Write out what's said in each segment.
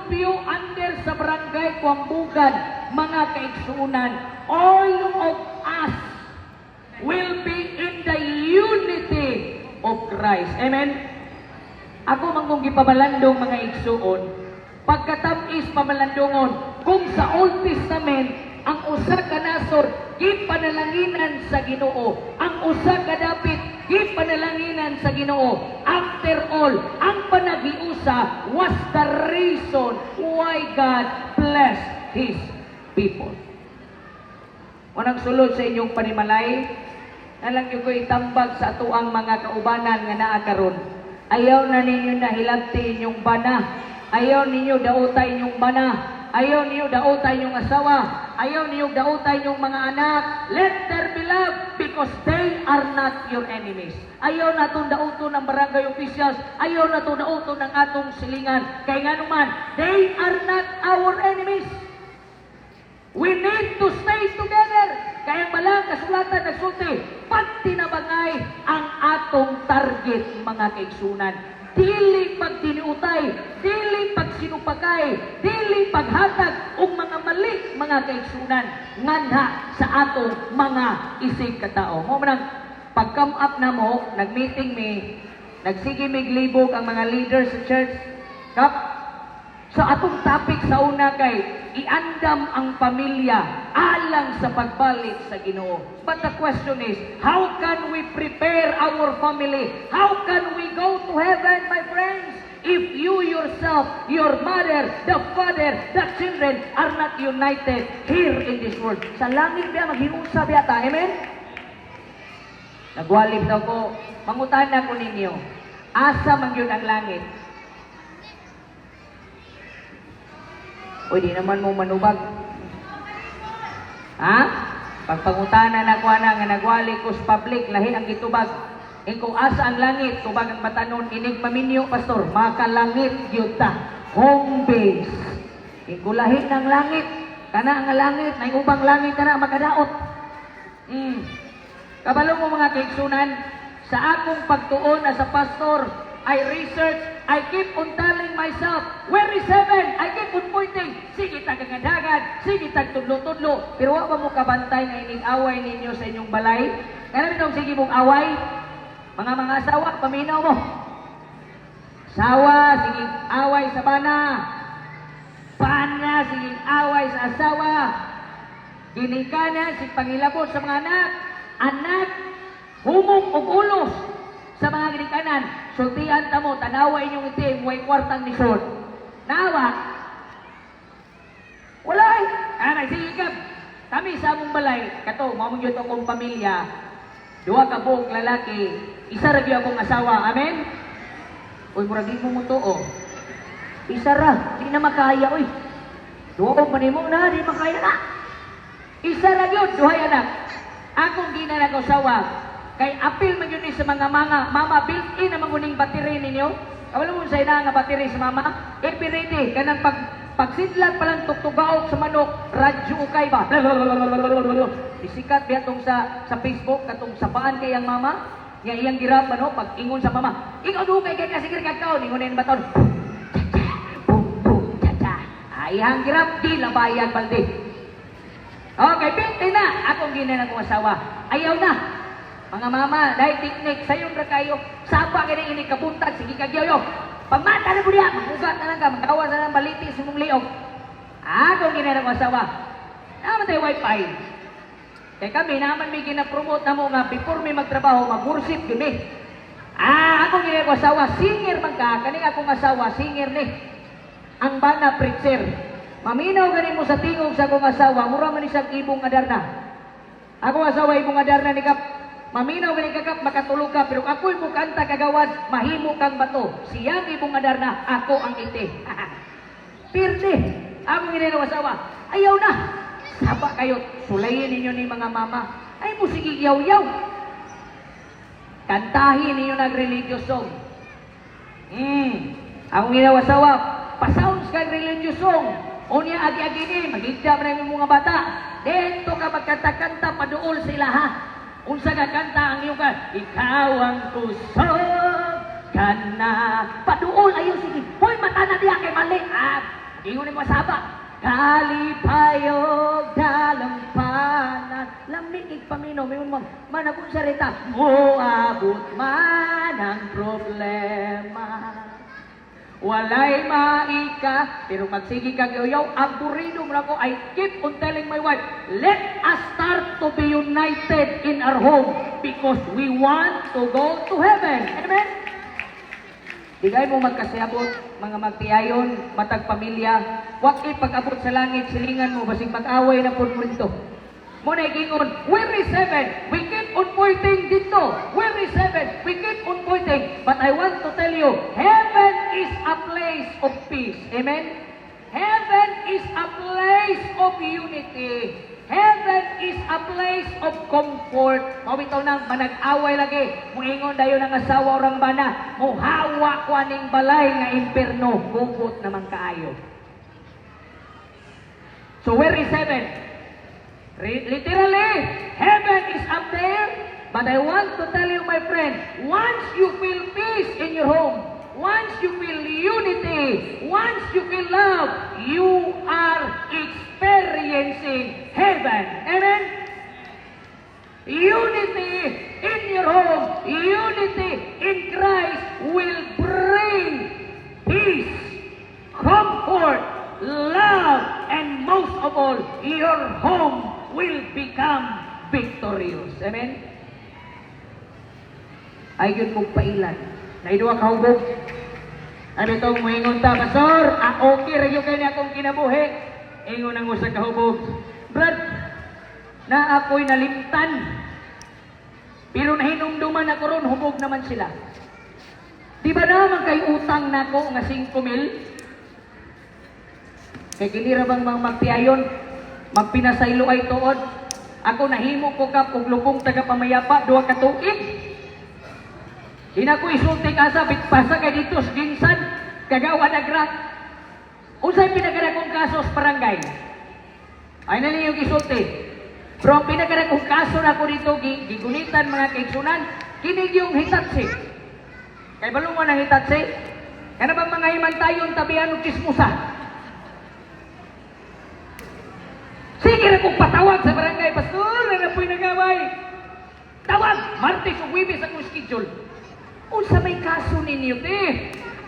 Rubio under sa Barangay Kuambugan, mga kaigsuunan, all of us will be in the unity of Christ. Amen? Ako man kong gipamalandong, mga igsuon, pagkatamis pamalandongon, kung sa Old Testament, ang usa ka nasod, gipanalanginan sa Ginoo. Ang usa ka dapit, gipanalanginan sa Ginoo. After all, ang panaghiusa was the reason why God blessed His people. Unang sulod sa inyong panimalay, nalang yung ko itambag sa atuang mga kaubanan nga naa karon. Ayaw na ninyo na hilabti inyong bana. Ayaw ninyo dauta inyong bana. Ayaw ninyo dauta inyong asawa. Ayaw ninyo dauta inyong mga anak. Let there be love because they are not your enemies. Ayaw na itong dauto ng barangay officials. Ayaw na itong dauto ng atong silingan. Kaya nga naman, they are not our enemies. We need to stay together. Kaya balang kasulatan nagsulti, pagtinabangay ang atong target, mga kaigsunan. Dili pagtiniutay, dili pagsinupakay, dili paghatag og mga mali, mga kaigsunan, nganha sa atong mga isig katao. Mao man ang pag come up na mo, nag-meeting mi, nagsige mig libog ang mga leaders sa church. Kap, sa atong topic sa una kay iandam ang pamilya alang sa pagbalik sa Ginoo. But the question is, how can we prepare our family? How can we go to heaven, my friends? If you yourself, your mother, the father, the children are not united here in this world. Sa langit biya, maghiusa biya ta. Amen? Nagwalib daw ko, mangutana ko ninyo, asa man yun ang langit? Uy, di naman mo manubag. Ha? Pagpangutana na ko ana nga nagwali ko sa public, lahi ang gitubag. Kung asa ang langit, tubag ang batanon, inig maminyo, pastor, makalangit gyud ta. Home base. Kung lahi ng langit, kana ang langit, may ubang langit kana makadaot. Kabalo mo, mga kaigsunan, sa akong pagtuon as a pastor, I research, I keep on telling myself, where is heaven? I keep on pointing. Sige tagangadagan, sige tag tudlo-tudlo. Pero wa ba mo kabantay nga ining away ninyo sa inyong balay? Kaya namin sige mong away, mga asawa, paminaw mo. Sawa, sige away sa bana. Bana, sige away sa asawa. Ginikanan, sige pangilabot sa mga anak. Anak, humong og ulos sa mga ginikanan. Sultian ta mo, tanawa inyong itim, way kwartang nisod. Nawa. Wala eh. Ana, sige ka. Kami sa among balay, kato, mao gyud akong pamilya, duha ka buok lalaki, isa ra gyud akong asawa. Amen? Uy, murag di mo mo tuo. Isa ra, di na makaya, uy. Duha ko manimo na, di makaya na. Isa ra gyud, duhay anak. Akong ginan ako asawa, kay apil man yun ni sa mga mama, built-in na manguning battery ninyo. Kabalo mo sa ina nga battery sa mama? Every ready, kanang pagsidlat pa lang tugtugaok sa manok, radyo ukay ba? Isikat biya tong sa Facebook katong sapaan kay ang mama. Nga iyang girap ano, pag ingon sa mama, "Ikaw dugay kay ka sige kakaon," ingon na baton. Cha cha, boom boom cha cha. Ay, iyang girap di labayan balde. Okay, built-in na. Akong ginan akong asawa. Ayaw na. Mga mama, dahil teknik, sayon ra kayo. Saba kini ini kabuntag, sige kagyoyo. Pagmata na mo diya, magugat na lang ka, magawas na lang baliti sa mong liog. Akong ginan akong asawa. Naman tayo wifi. Kaya kami, naman may gina-promote na mo nga before mi magtrabaho, mag-worship kami. Ah, akong ginan akong asawa, singer man ka, kaning akong asawa, singer ni. Ang bana, preacher. Maminaw gani mo sa tingog sa akong asawa, mura man ni siyang Ibong Adarna. Akong asawa, Ibong Adarna ni kap. Maminaw gani ka kap, makatulog ka, pero ako'y mo kanta kagawad, mahimo kang bato. Siyang Ibong Adarna, ako ang ite. Pirde, akong ginagawa asawa, ayaw na. Saba kayo, sulayin ninyo ni mga mama. Ay mo sige yaw-yaw. Kantahin ninyo nag religious song. Akong ginawa asawa, pa-sounds kag religious song. Unya agi-agi ni, magigda man ang mga bata. Dito ka magkanta-kanta, paduol sila ha. Unsa ka kanta ang iyong ka? Ikaw ang kusog kana. Paduol ayo sige. Hoy, mata na diya kay mali. Ah, Ingon mo saba. Kalipayog dalampanan. Lami kig paminaw, mingon mo, manakong sarita, moabot man ang problema. Walay maika, pero magsige kag uyaw, aburido mo na ko. I keep on telling my wife, let us start to be united in our home because we want to go to heaven. Amen? Di kay mo magkasabot, mga magtiayon, matag pamilya, wag pag-abot sa langit, silingan mo, basig mag-away na pud mo dito. Mo na gingon, where is heaven? We keep on pointing dito. Where is heaven? We keep on pointing. But I want to tell you, heaven is a place of peace. Amen? Heaven is a place of unity. Heaven is a place of comfort. Mao bitaw nang manag-away lagi. Muingon dayon ang asawa orang bana, muhawa ko aning balay nga imperno, gugot naman kaayo. So where is heaven? Literally, heaven is up there. But I want to tell you, my friend, once you feel peace in your home, once you feel unity, once you feel love, you are experiencing heaven. Amen? Unity in your home, unity in Christ will bring peace, comfort, love, and most of all, your home will become victorious. Amen? Ay, yun mong pailan. Naiduwa ka hubog. Ano itong muingon ta, "Pastor, ah, okay ra gyud kay ni akong kinabuhi." Ingon ang usa ka hubog, "Brad, na ako'y nalimtan. Pero nahinumduman ako ron, hubog naman sila. Di ba naman kay utang nako nga 5 mil? Kay kini ra bang mga magtiayon, magpinasaylo ay tuod. Ako nahimo ko kap og lupong taga pamayapa 2 ka tuig. Di na ko isulti asa bitpasa kay dito sa GenSan kagawa nagra. Unsay pinakadakong kaso sa barangay? Ay nali yung isulti. Pero ang pinakadakong kaso na ko dito gigunitan, mga kaigsunan, kini yung Hitachi. Kay balungan ang Hitachi? Kana bang mga himantayon tabihan og chismosa? Sige ra kong patawag sa barangay, "Pastor, na po'y nagaway." Tawag, Martes ug Huwebes akong schedule. "Unsa may kaso ninyo, te?"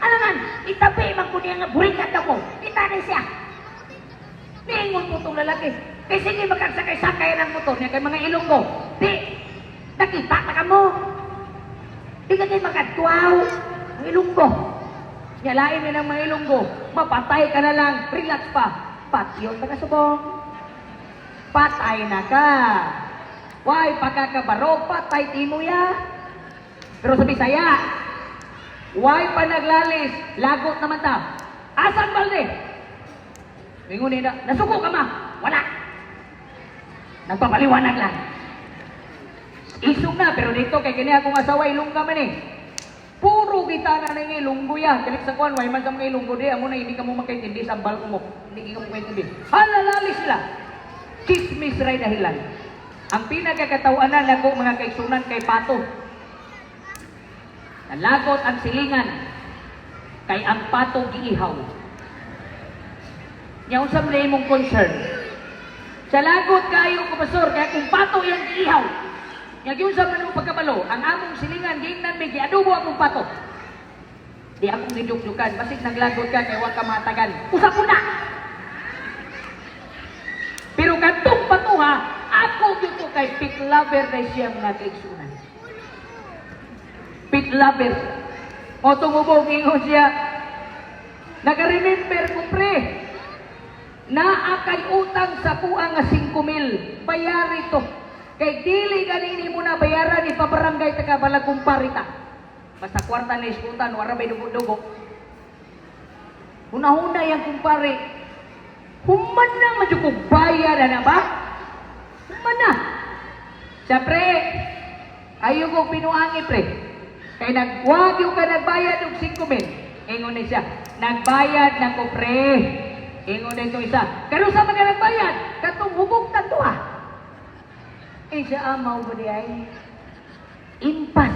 "Alangan, itabi man ko niya nga burikat ako. Itanay siya." Niingon ko tong lalaki. Kay sige makagsakay-sakay ng motor niya kay mga Ilonggo. "Di, nakita na ka mo. Di ka kay makadtuaw. Ang Ilonggo." Nya lain ni ng mga Ilonggo. Mapatay ka na lang, relax pa. Patyon ta ka subong. Patay na ka. Why pagkakabaro, patay timo ya. Pero sa Bisaya, why pa naglalis, lagot naman ta. "Asan balde?" Mingon na, "Nasuko ka ma?" "Wala. Nagpapaliwanag lang." Isog na, pero dito kay kini akong asawa Ilongga man eh. Puro kita na nang Ilonggo ya. Kalik sa kuan, way man sa mga Ilonggo di, amo na hindi ka mo makaintindi, sambal ko mo. Hindi ka mo makaintindi. Halalali sila. Chismis ray dahilan. Ang pinagkakatawanan nako, mga kaigsunan, kay pato. Nalagot ang silingan kay ang pato giihaw. Nya unsa man imong concern? Sa lagot kayo ko, pastor, kaya kung pato yang giihaw. Nya giunsa man mo pagkabalo, ang among silingan giingnan mi giadobo akong pato. Di akong gidukdukan, basig naglagot ka kay wa ka matagan. Usa po na. Pero kadtong patuha, ako gyud to kay pet lover na siya, mga kaigsunan. Pet lover. O tungubog ingon siya, "Naga-remember ko, pre, naa kay utang sa kuha nga 5 mil, bayari to. Kay dili ganini mo na bayaran, ipabarangay ta ka balag kumparita." Basta kwarta na iskutan, wala bay dugo-dugo. Huna-huna yang kumpare. Human na man jud kog bayad na ba? Human na. Siya, "Pre, ayo ko pinuangi, pre. Kay nagwagyo ka nagbayad og 5 mil." Ingon ni siya, "Nagbayad na ko, pre." Ingon na itong isa, "Kanusa man ka nagbayad?" "Katong hubog tagduha." Eh siya, amaw ba di ay? Impas,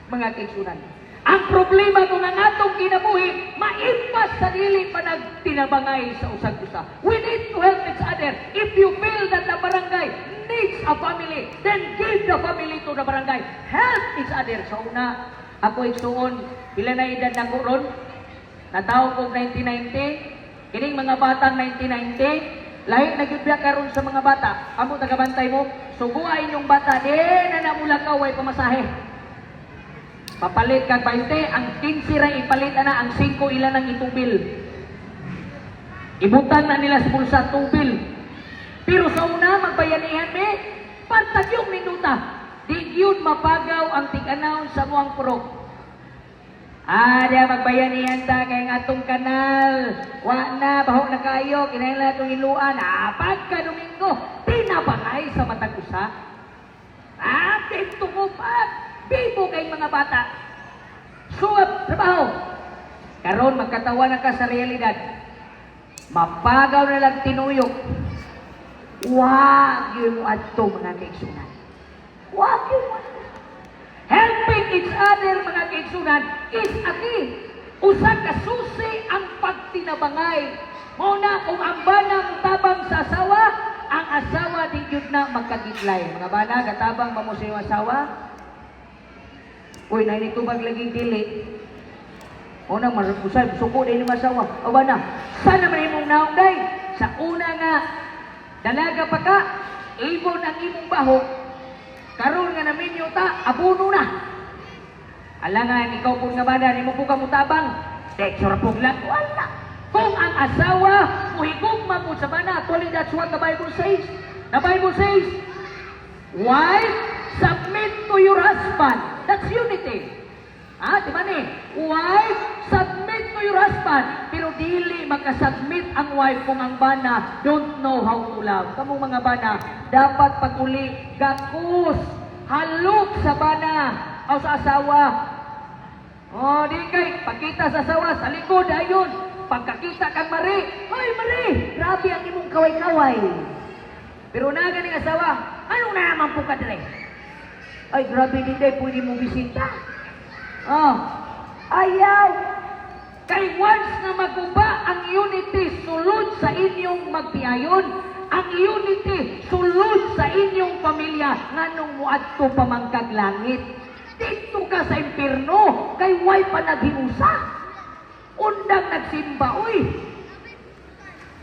mga kaigsunan. Ang problema kung ang atong kinabuhi, maimpas. sa dili pa nagtinabangay sa usag usa. We need to help each other. If you feel that the barangay needs a family, then give the family to the barangay. Help each other. Sa una, ako igsuon, pila na edad nako ron? Natawo ko 1990, kining mga batang 1990, lahi na gyud biya karon sa mga bata. Amo tagabantay mo, suguha inyong bata, di na namulakaw way pamasahe. Papalit kag 20, ang 15 ra ipalit ana, ang 5 ila nang itubil. Ibutang na nila sa bulsa tubil. Pero sa una, magbayanihan me, pantag yung minuta. Di yun mapagaw ang tig-anaw sa muang purok. Ah, diya magbayanihan ta kay ang atong kanal. Wa na, baho na kayo, kinahanglan atong iluan. Ah, pagka Domingo, tinabangay sa matag usa. Ah, dito ko pa. Bibo kay mga bata. Suwab, trabaho. Karon magkatawa na ka sa realidad. Mapagaw na lang tinuyok. Wag yun mo adto, mga kaigsunan. Wag yun mo adto. Helping each other, mga kaigsunan, is a key. Usa ka susi ang pagtinabangay. Mao na kung ang bana tabang sa asawa, ang asawa di gyud na magkagidlay. Mga bana, gatabang ba mo sa iyong asawa? Uy, nainit tubag lagi dili. O nang marupusay, suko din yung asawa. O bana, sana man imong naong day? Sa una nga, dalaga pa ka, ibon ang imong baho, karon nga naminyo ta, abuno na. Alangan, ikaw po nga bana, nimo po ka mutabang. Texture po lang, wala. Kung ang asawa, muhigugma po sa bana, actually that's what the Bible says. The Bible says, "Wife, submit to your husband." That's unity. Ah, di ba ni? Wife, submit to your husband. Pero dili makasubmit ang wife kung ang bana don't know how to love. Kamong mga bana, dapat pag-uli, gakus, halok sa bana o sa asawa. Oh, di kay pagkita sa asawa sa likod ayon. Pagkakita kang Mari, "Hoy Mari, Grabe ang imong kaway-kaway. Pero na ganing asawa, Ano na naman po ka dire? Ay, grabe din day, pwede mo bisita. Oh, Ayaw! Kay once na maguba ang unity sulod sa inyong magpiayon, ang unity sulod sa inyong pamilya, nganong muadto pa man kag langit? Dito ka sa impierno kay way pa naghiusa. Undang nagsimba uy.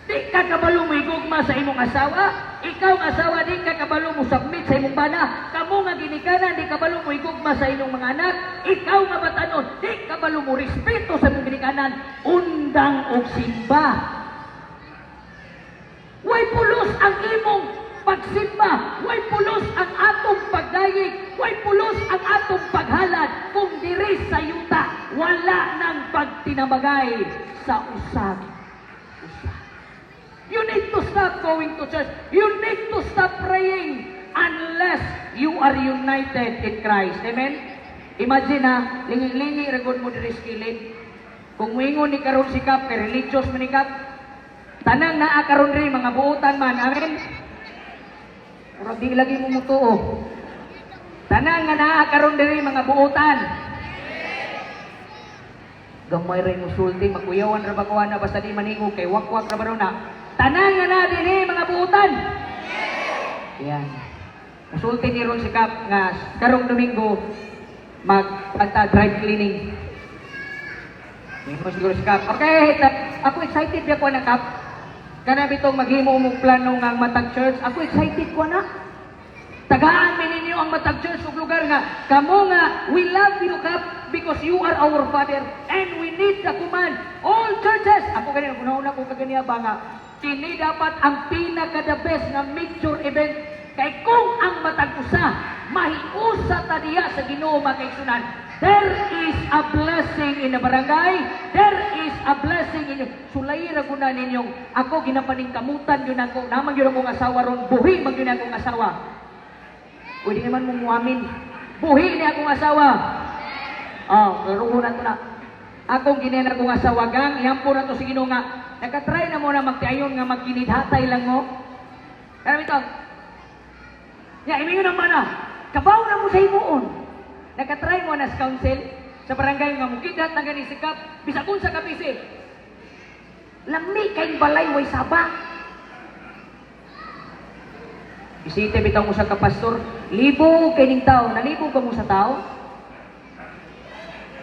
Di ka kabalo mo higugma sa imong asawa, ikaw nga asawa di ka kabalo mo submit sa imong bana, kamo nga ginikanan di kabalo mo higugma sa inyong mga anak, ikaw nga batanon di kabalo mo respeto sa imong ginikanan, undang og simba. Way pulos ang imong pagsimba, way pulos ang atong pagdayeg, way pulos ang atong paghalad kung diri sa yuta wala nang pagtinabangay sa usag usa. You need to stop going to church. You need to stop praying unless you are united in Christ. Amen? Imagine ha, lingi-lingi ra gud mo diri sa kilid. Kung muingon ni karon si Kap, kay religious man ni Kap, tanang naa karon diri mga buotan man. Amen? Murag di lagi mo mutuo. Tanang nga naa karon diri mga buotan. Gamay ra imong sulti, makuyawan ra ba ko ana basta di maningog kay wakwak ra ba na. Tanan nga na dinhi mga buotan. Yan. Musulti ni ron si Kap nga karong Domingo magpanta dry cleaning. Mo siguro si Kap. Okay, ako excited biya ko na, Kap. Kana bitong maghimo mong plano nga ang Matag Church. Ako excited ko na. Tagaan mi ninyo ang Matag Church ug lugar nga kamo nga we love you, Kap, because you are our father and we need the command. All churches, ako ganyan, una-una ko kaganiya ba nga kini dapat ang pinaka the best nga major event kay kung ang matag usa mahiusa ta diya sa Ginoo, mga kaigsunan, there is a blessing in the barangay, there is a blessing in sulay ra guna ninyong ako ginapaningkamutan yun ako naman yun akong asawa ron, buhi man yun akong asawa. Pwede naman mo muamin. Buhi ni akong asawa. Oh, pero na to na. Akong ginen akong asawa gang, ihampo na to sa Ginoo nga nakatry na mo na magtiayon nga magkinidhatay lang mo. Kaya ito. Ya, imingon naman na. Kabaw na mo sa himuon. Nakatry mo na sa council sa barangay nga mukidhat na gani sikap bisag unsa ka busy. Lami kay balay way saba. Bisita bitaw mo sa kapastor, libog kay ning tao, nalibog ka mo sa tao?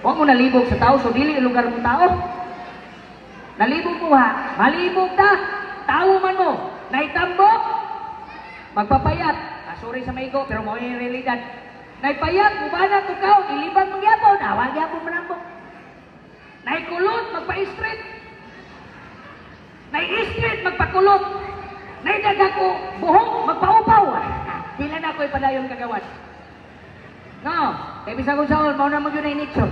Wa mo nalibog sa tao, so dili lugar mo tao. Nalibog mo ha, malibog ta, tao man mo, naitambok, magpapayat. Ah, sorry sa maigo, pero mao yung realidad. Naipayat, mubana ko kao, ilibang magyapon, awa gyapon manambok. Naikulot, magpa-street. Nai-street, magpakulot. Naidaga ko, buhok, magpaupaw. Dila na ako'y padayon kagawas. No, kay bisag unsaon, mao na magyud ay nicho.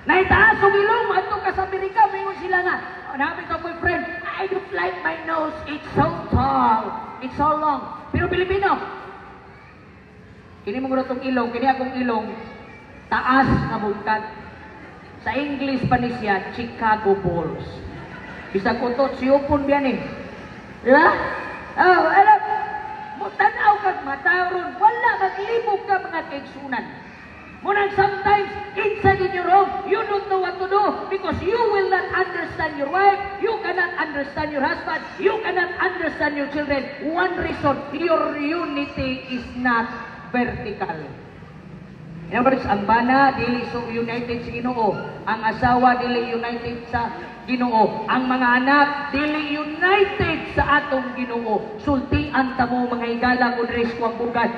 Naitaas og ilong, adto ka sa Amerika, mingon sila nga, "Oh, nabi ka boyfriend, I don't like my nose, it's so tall, it's so long." Pero Pilipino, kini mo tong ilong, kini akong ilong, taas nga bungkag. Sa English pa ni siya, Chicago Bulls. Bisag utot, siyupon biyan eh. Di ba? Oh, alam, mo tanaw kag mata ron, wala maglibog ka, mga kaigsunan. Munang sometimes, inside in your home, you don't know what to do because you will not understand your wife, you cannot understand your husband, you cannot understand your children. One reason, your unity is not vertical. In other words, ang bana dili so united sa Ginoo, ang asawa dili united sa Ginoo, ang mga anak dili united sa atong Ginoo. Sultian ta mo, mga higala ko diri sa Kuambugan.